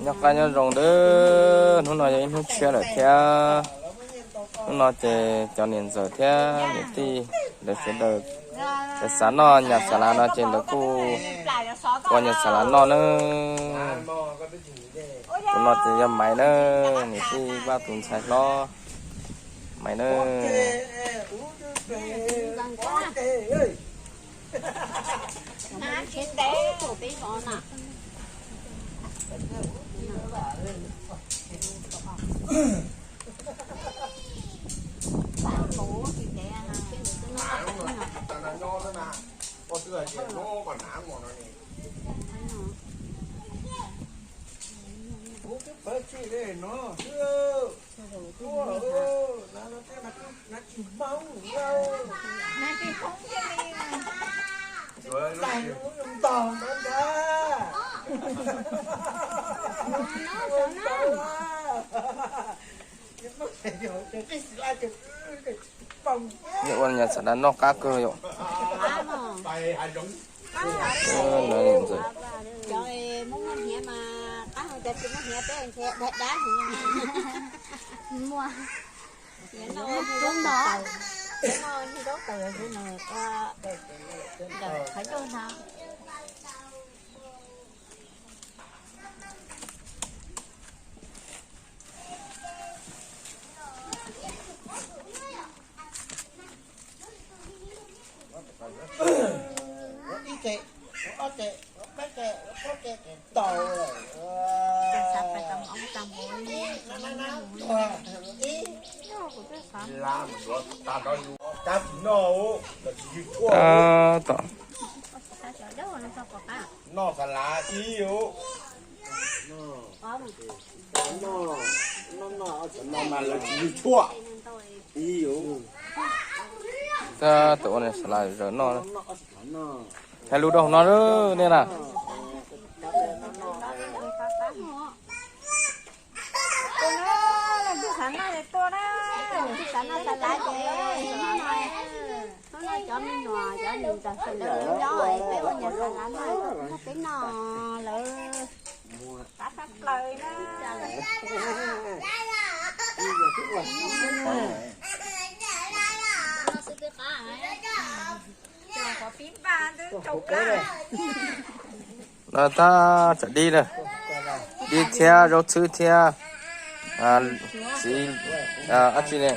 Nyob qab nyob zoo nawb, hnub no yog ib hnub tshiab lawm thiab. Hnub no ces cov niam ntxawm thiab niam tij lawv sawv daws, lawv xav noj nyas xas lav no ces lawv kuj ua nyas xas lav noj nawb. Tus no ces yog Maiv nawb, niam tij Vaj tus ntxhais hlob Maiv nawb. Ua nyas xas lav noj qab kawg yom. Tab tom noj xas lav ib yus. Tab tom ua xas lav zaws noj. Hais lus rau hauv no nej na. Hnub no cov me nyuam cov niam ntxawm sawv daws nyob peb ua nyas xas lav no, muab peb noj lawm. Qab tshaj plaws na. Los tab tsam dib na, dib thiab zaub txhwb thiab txiv, dab tsi ne,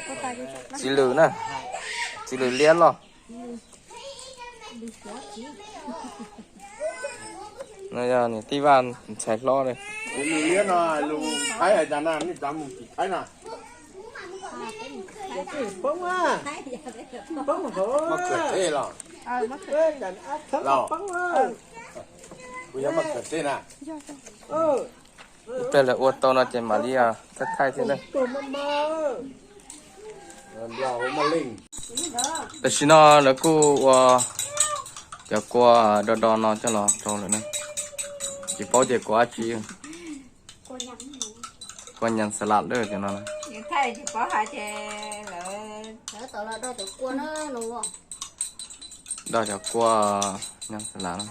txiv lwm na, txiv lwm liab los. No yog niam tij Vaj ntxhais hlob li. Lwm liab no lus Thaib hais cas na, nej cov mus tim Thaib na. Maj khwm teb los? Los, kuv yog maj khwm teb na. Ib pliag lawv ua tau no ces mam li thaij thaij thiab na. Tam sim no lawv kuj ua cov kua do do no coj los rau lawm na. Tsis paub tias kua dab tsi. Kua nyas xas lav lawm cov no. Do cov kua nyas xas lav na.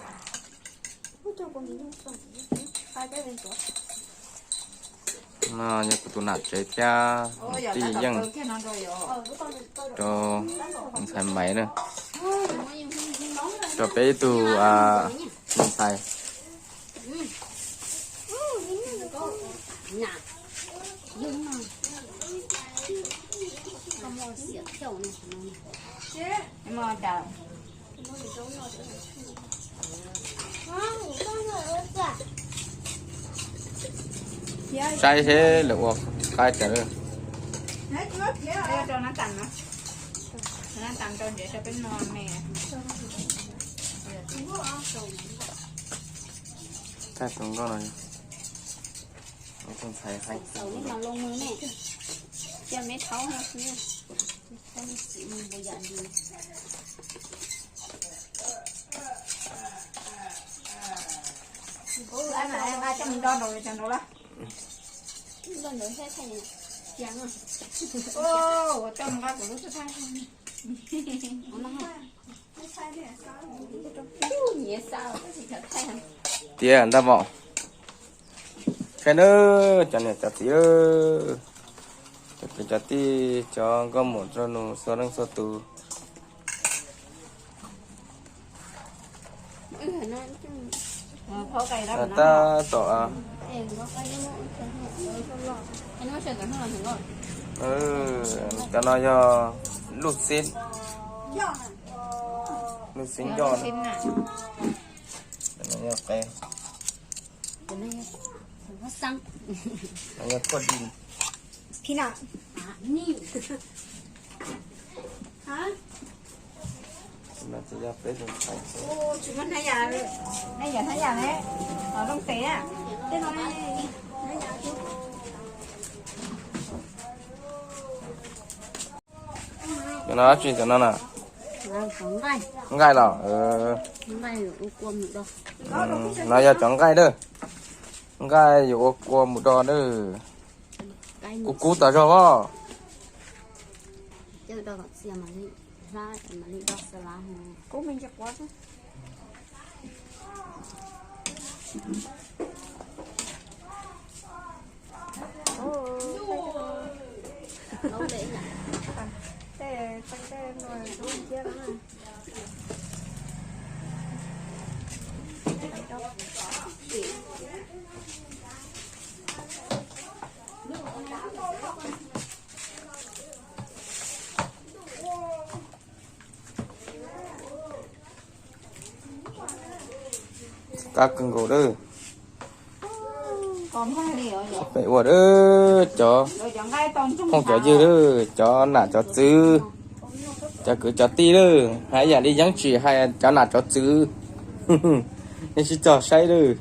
No yog kuv tus nam tsev thiab tij Yeej rau ntxhais Maiv na, rau peb ib tug me ntxhais. Saib seb lawv ua qaib cas lawm. Thaij tus nkauj no, tus ntxhais hais. Nyiam xa tab sis thaij. Tiag ntag mog. Qhia nawb cov niam cov txiv, cov kwv cov tij, cov nkauj muam nraug nus txhua leej txhua tus. Tab tom, cov no yog luj xib, luj xib ncoj. Yog quaj di. Cov no tsis cov no na. Nqaij los. No yog cov nqaij lawm. Nqaij yuav ua kua mus do lawm. Kub kub tas zog os. Qab kawg nkaus lawm. Peb ua cov phooj cov ywg lawm, cov nam cov txwv, cov kwv cov tij lawm, hais ib yam li yeeb tsim hais cov nam cov txwv. Nej sib cog saib lawm.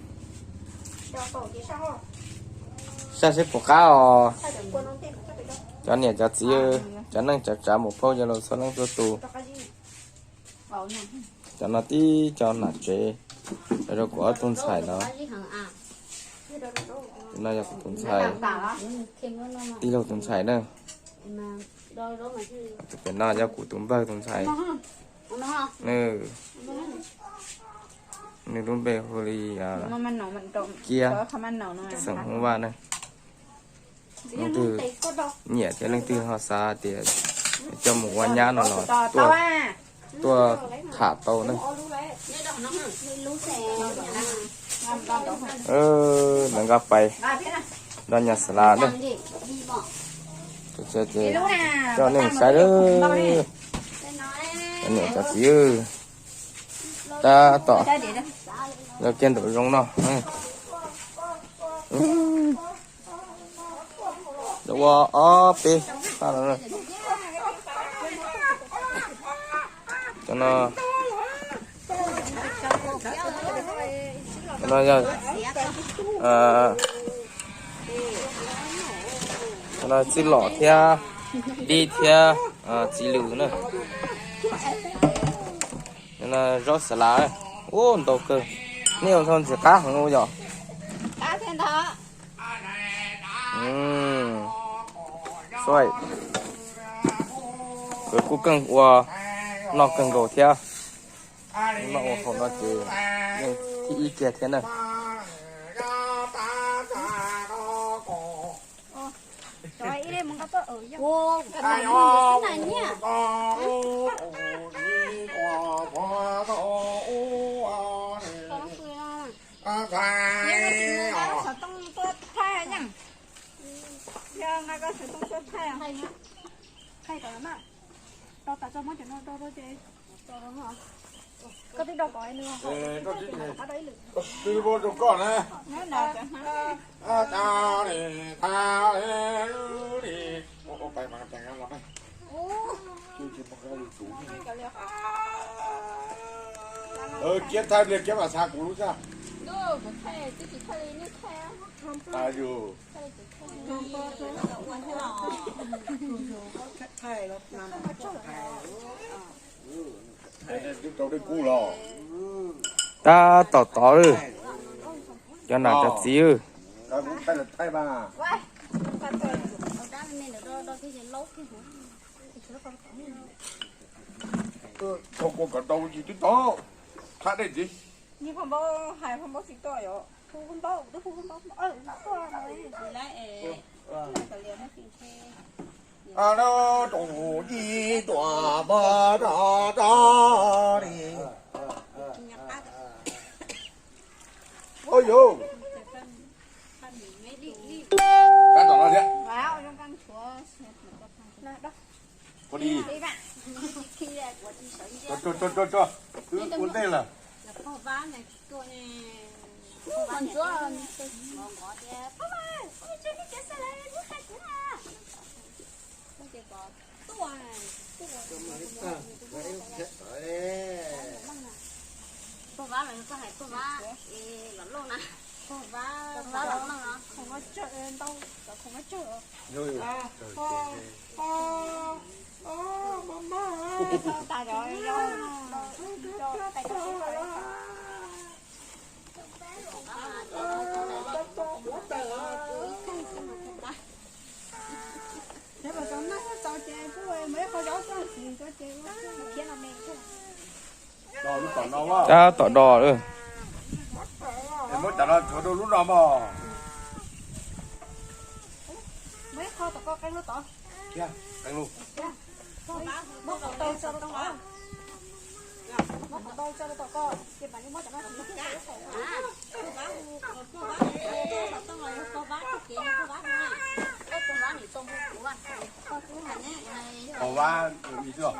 Saib seb puas qab os. Cov niam cov txiv, cov neej cov tsav mus phauj yog los txhua leej txhua tus. Cov no tib cov nam tsev, rau kuv ob tug ntxhais no. No yog kuv tus ntxhais, tij laug tus ntxhais na. Tus pem no yog kuv tus npawg tus ntxhais. Nws, nws lub npe hu li Kiab, xeem Hmoob Vaj na. Leej twg nyiam thiab leej twg ho xav tias coj mus ua nyab no los tuaj, tuaj tham tau na. Lawv nqa pais nrog nyas xas las na. Coj nej mus saib lawm, cov niam cov txiv. Tab tom yog kiag nraum zoov no. Ua ob peb, cov no, cov no yog, cov no txwj lom thiab dib thiab txiv lws na. Zaub xas las, ua ntau kawg, nej ua tau ntxim qab heev ua yom. Kuv kuj keej ua noj kawg nkaus thiab. Noj ua hauv no ces yeej thib ib kiag thiab na. Twb muab rau koj na. Kiab thaij pliag kiab mam xa kuv lub xwb. Tab tom tod lawm, cov nam cov txiv. Thauj kua kom tau tsis twb tau, thab dej ntxiv. Ni phaj npaub hais phaj npaub tsis tuaj yom, hu phaj npaub, twb hu phaj npaub, tuaj no, tus dib tuaj npog rog rog li. Oj yus. Kab tom no thiab. Ua li. Tso, tso, tso, tso. Twb ua ntej lawm. Pog Vab los yog koj hais Pog Vab los loj na. Pog Vab, Pog Vab los loj no. Tab tom do lawm. Muab cov no tshuav rau lub no mog. Pog Vab ib xwb,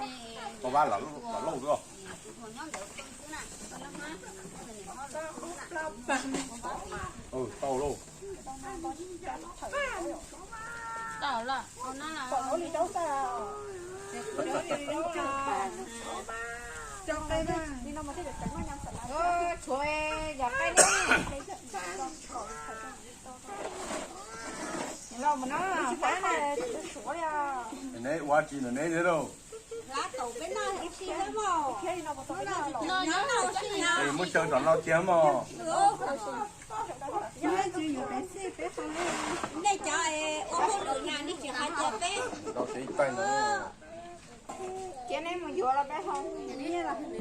Pog Vab los lauj xwb. Tau lauj. Neb ua tsis neb thiab lauj. Es muab xyaw tom no kiag mog.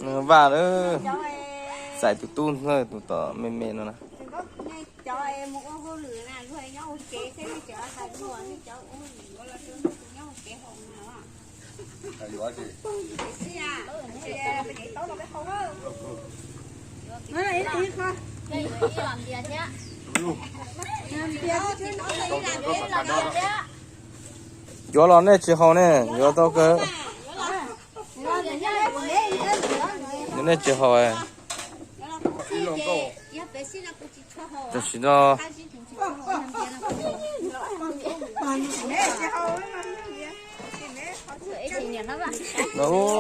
Nws vaj lawm, txais tus tub ntawd tus tom me me no na. Yuav los nej tsis haus ne, yuav tau kawg. Nej tsis haus. Tam sim no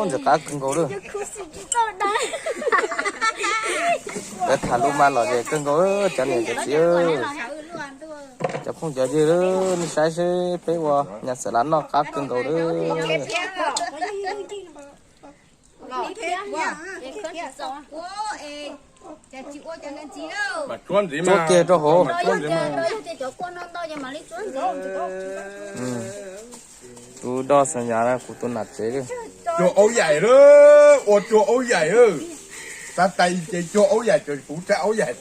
ntxim qab kawg nkaus lawm. Lawv tham lus mas los ces kawg nkaus cov niam cov txiv, cov phooj cov ywg, nej saib seb peb ua nyas xav lav noj qab kawg nkaus lawm. Tsuab kiag rau hauv. Tus do xav nyav na kuv tus nam tsev. Cuag aub yaim lawm, ua cuag aub yaim lawm. Xav tais ces cuag aub yaim, cov kuv rab aub yaim.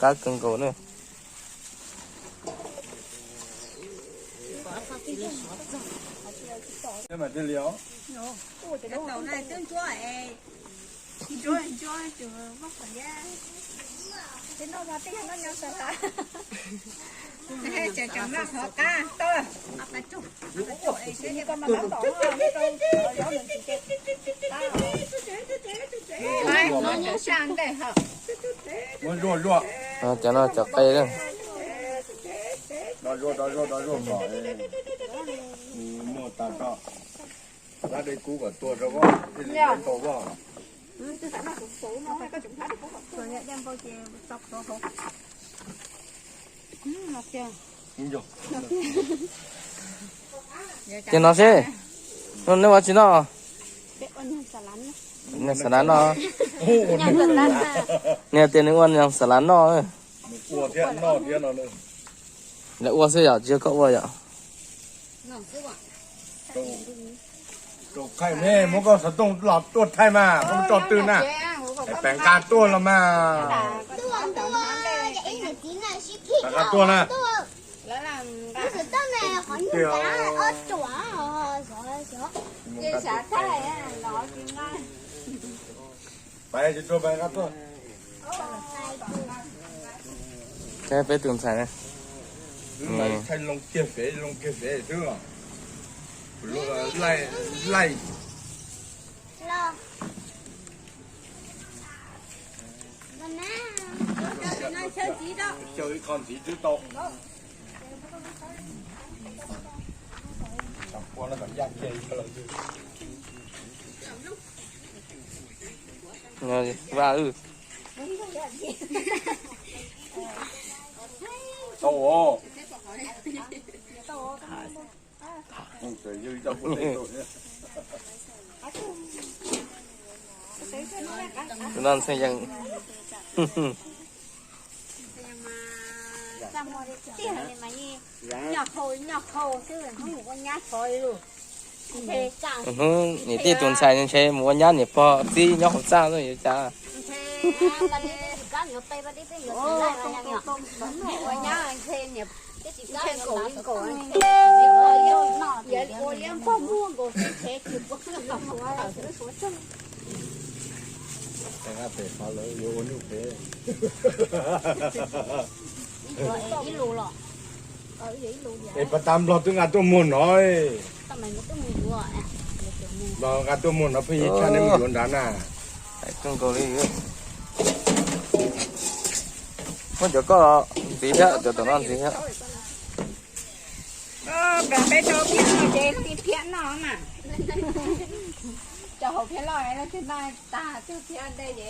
Qab kawg nkaus na. Cov no cov qe. Muag tas tso. Dab de kub kom tua rau voj, thiaj li tau voj. Ces no seb, no neb ua tsis noj? Nws xav lav noj. Nws tias nws ua nyas xav lav noj. Lawv ua xwb yom, tsis yog koj ua yom? Muab koj xov tooj los tuaj thaij mas koj tso twg na? Peb nqa tuaj los mas. Peb nqa tuaj na. Peb tsis tuaj, peb nqa tuaj. Peb tus ntxhais ne. Loo kiag fev, loo kiag fev xwb. Laij, laij. Xyaw ib qho ntxiv twb tau. Vaj. Tau. Tus no ntshe yeej. Nyob hauv, nyob hauv xwb, mus ua nyab tso li lus. Hnub niam tij tus ntxhais ntshe mus ua nyab niam pog txib nyob hauv txaj xwb yuav cas. Ua nyab ntshe niam, ntshe nkaum li nkaum, ua liab npog muag nkaus tsev tsis ua. Ib lus los. Es pas tas Nplog twb nqa tuaj muag no. Nplog nqa tuaj muag no pheej ib tshaj neb mus yuav nrad na. Muab cov koj ntxiv thiab, cov tom no ntxiv thiab. Peb rau phiab no ces leej phiab noj mas. Cov hauv phiab loj leej twg noj tag twg phiab dej ces.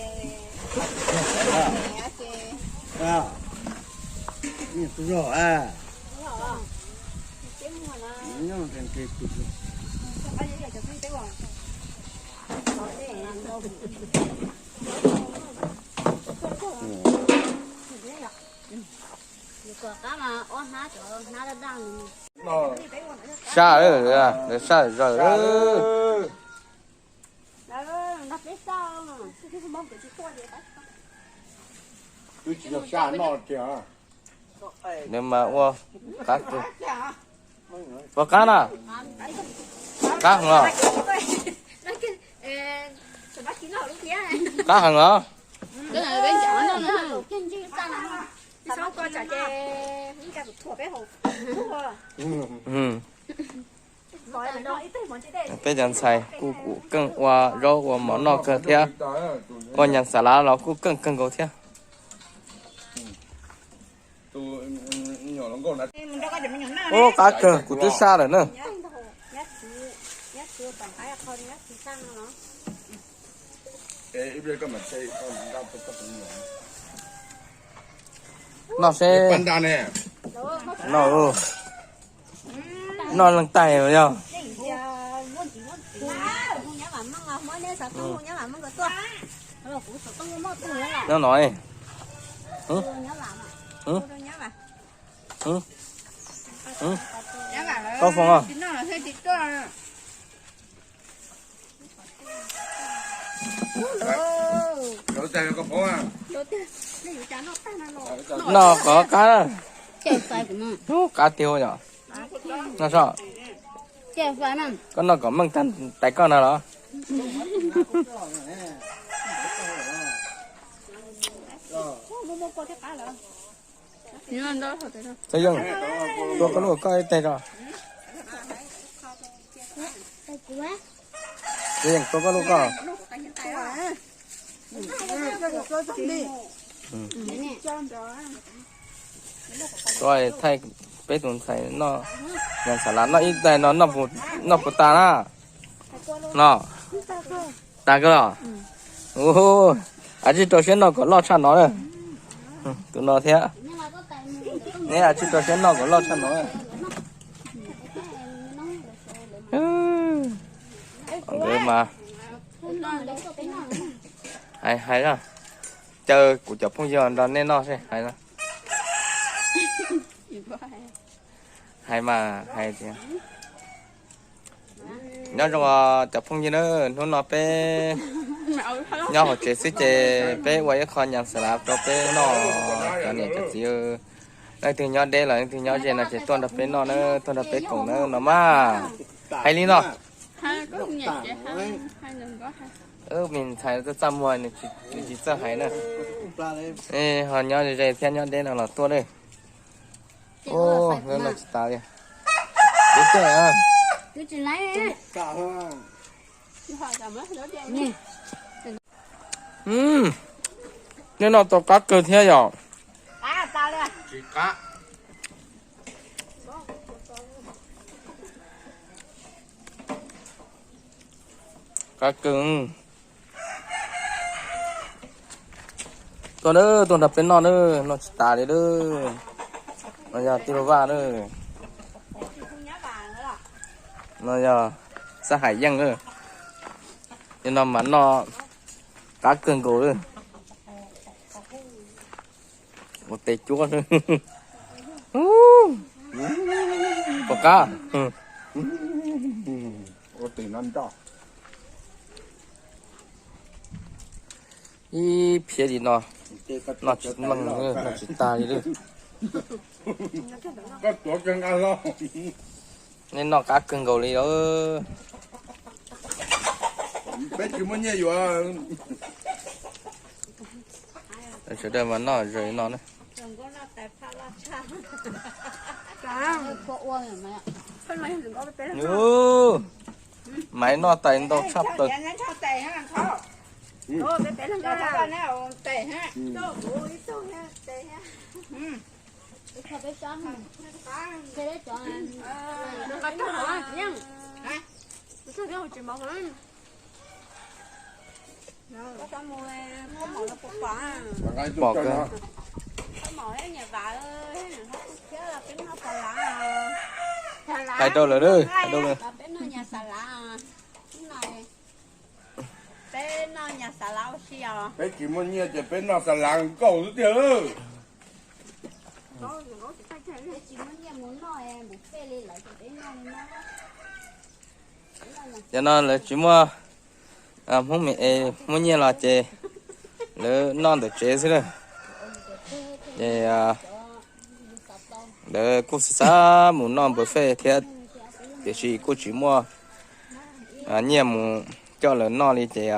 Sab, sab zaws. Twb tsis yog sab noj tiag. Nws mas ua qab kawg. Ua qab na. Qab heev os. Qab heev os. Peb cov ntxhais kuj kuj keej ua zaub ua mov noj kawg thiab. Ua nyas xav lav los kuj keej kawg nkaus thiab. Ub, qab kawg, kuv twb sab lawm na. Noj seb. Noj, noj leej tais yog. Nyob no. Tau foom os. Noj qhov qab. Qab tiag yom. Noj so. Koj noj kom meej tag tais koj no los. Txawj Yeej, tua koj lub koj ib teg tso. Txawj Yeej, tua koj lub koj. Tuaj thaij peb tus ntxhais noj, noj xav lav noj ib tais no noj puas tas na? No, tas kawg los? Ua, tsis rau siab noj kom loj tshaj no na. Tus no thiab. Neb tsis rau siab noj kom loj tshaj no. Nkawd mas hais hais na, caw kuv cov phooj ywg nrog nej noj seb hais na. Hais mas hais tias, nyob zoo os cov phooj ywg na, hnub no peb Nyob hauv tsev xwb ces peb ua ib qho nyas xas lav rau peb noj. Cov niam cov txiv, leej twg nyob deb los leej twg nyob ze no ces tuaj nrog peb noj na, tuaj nrog peb koom na no mas. Hais li no. Me ntxhais txaj txaj muag nws tsis txawj hais na. Ho nyob ze thiab nyob deb no los tuaj na. Ub, no tsis tas li. Ub, tej nej noj tau qab kawg thiab yom? Qab kawg. Tuaj na, tuaj nrog peb noj na, noj tsis tas li lawm. No yog tij laug Vaj na. No yog Xab Hais Yeej na. Nim no mas noj qab kawg nkaus li. Ua tes cuab xwb. Pom qab. Ib phiab li no, noj tsis meej, noj tsis tag li lawm. Nej noj qab kawg nkaus li os. Peb tsis muaj nyiaj yuav. Sawv daws mas noj zaws no na. Maiv noj tais ntau tshaj plaws. Pom kawg. Hais rau lawm, hais rau lawm. Peb tsis muaj nyiaj ces peb noj xas lav nkaus xwb tiag. Cov no lawv tsis muaj, Hmoob Mes Es muaj nyiaj los ces lawv noj ntawm tsev xwb na. Ces lawv kuj xav xav mus noj npawg fej thiab, tiam sis kuj tsis muaj nyiaj mus coj lawv noj li ces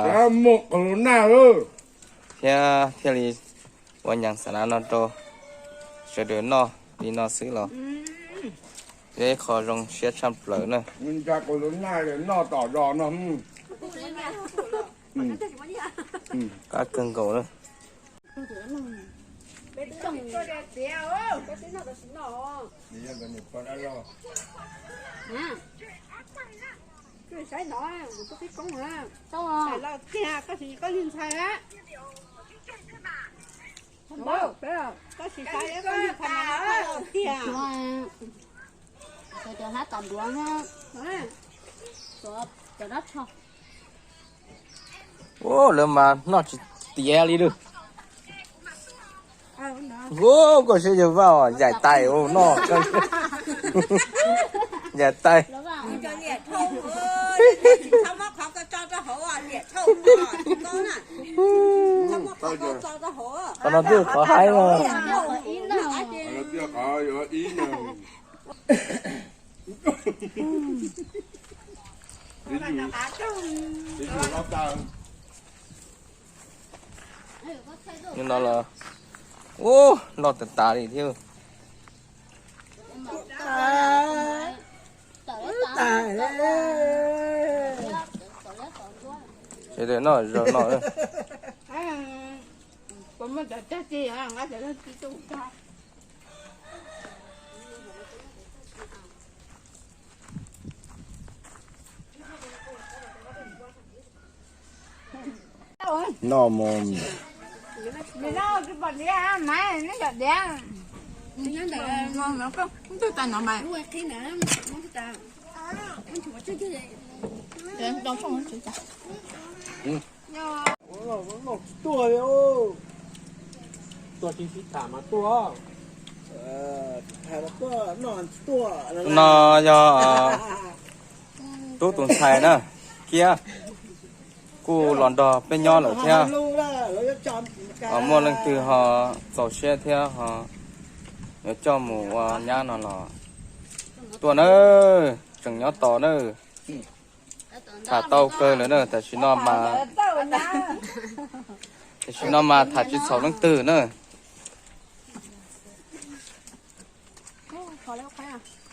thiab thiaj li ua nyas xas lav no rau sawv daws noj li no xwb los, ib qho zoo siab tshaj plaws na. Qab kawg nkaus na. Ua lawv mas noj tsis tiav li lawm. Ua koj saib yawg Vaj os, yaim tais ua noj. Yaim tais. Qhov no twb qhov haib no. Nim no los, ub, loj tas tas li thiab. Sawv daws noj zaum no. Noj mus. Noj tsis tuaj li. Tuaj tsis sib tham mas tuaj. No yog tub tus ntxhais na, Kiab. Kuj los nrog peb nyob lawm thiab. Muaj leej twg ho txaus siab thiab ho yuav coj mus ua nyab no los tuaj nawb, tseem nyob tos nawb. Tham tau kawg lawm na, tam sim no mas, tam sim no mas tham tsis txhaum leej twg na.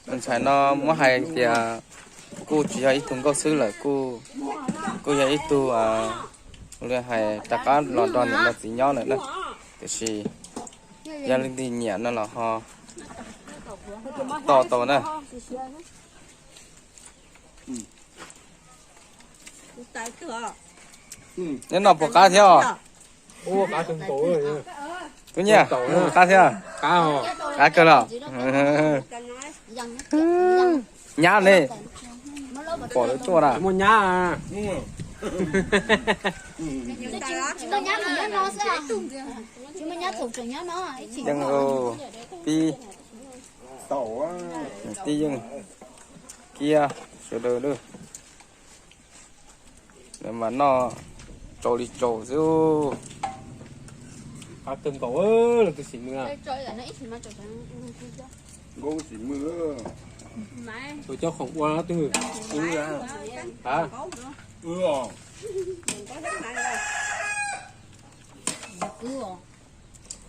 Tus ntxhais no muab hais tias kuj tsis yog ib tug nkauj xwb lawm, kuj yog ib tug li hais rov qab los nrog niam nrog txiv nyob lawm na. Tiam sis yog leej twg nyiam no los ho tos tau na. Neb noj puas qab thiab os? Tub Nyiaj, qab thiab? Qab kawg los? Nyab ne, pom lawv tuaj na. Muaj nyab. Yeej, tib yeej, Kiab sawv daws lawm. Lawv mas noj tsaus li tsaus xwb. Qab kawg nkaus lawm, tus xim mws. Tus coj khoom ua no twg?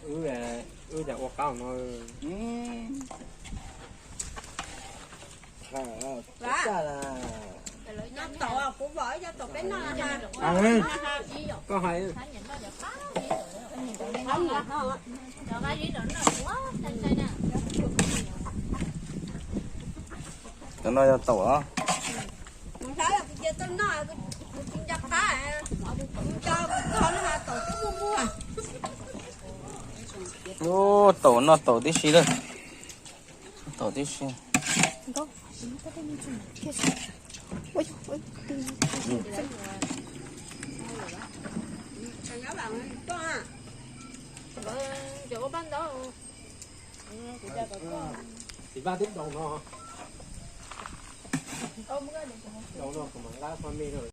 Wb, wb cas ua qab no. Koj hais. Cov no yog taum os. Ub, taum noj taum tib si lawm. Taum tib si. Txiv Vaj twb daus no. Daus no kuv mam nqa poj me rau.